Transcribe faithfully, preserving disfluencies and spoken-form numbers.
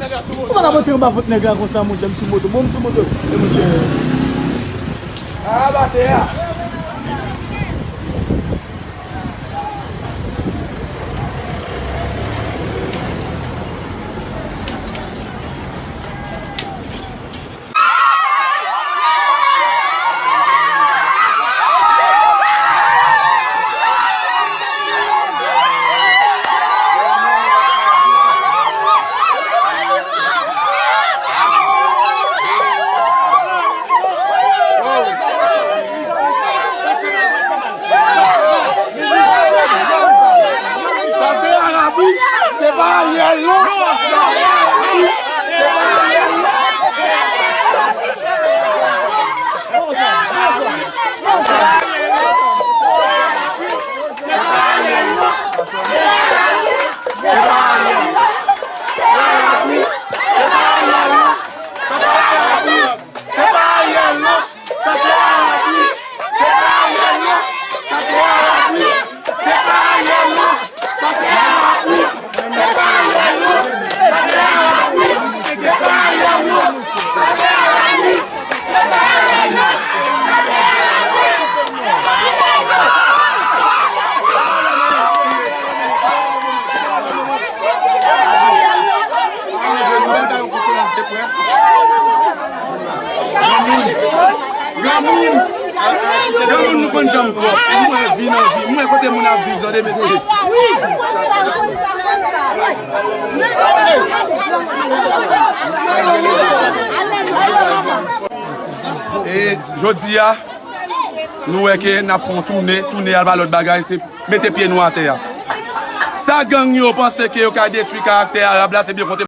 Ou pa ka pote yon bafòt nèg la konsa, monchè, m sou moto. Bon, m sou moto. E monchè. A, batè a. Sa se Arabi, se pa Ariel non. Sa se Arabi, se pa Ariel non. Se pa Ariel non. Sa se Arab wi. Se pa Ariel non. Sa se Arab wi. Se pa Ariel non. Sa se Arab wi. Se pa Ariel non. Sa se Arab wi. Se pa Ariel non. Sa se Arab wi. Se pa Ariel non. Sa se Arab wi. Granmoun, granmoun, granmoun nou konn janm twòp. Mwen vin anvi, mwen kote moun ap viv, tande mesye. E jodi a, nou wè ke n ap fè yon toune, toune a pa lòt bagay, se mete pye nou atè a. Sa gang yo panse ke yo ka detwi karaktè Arab la, se byen konte.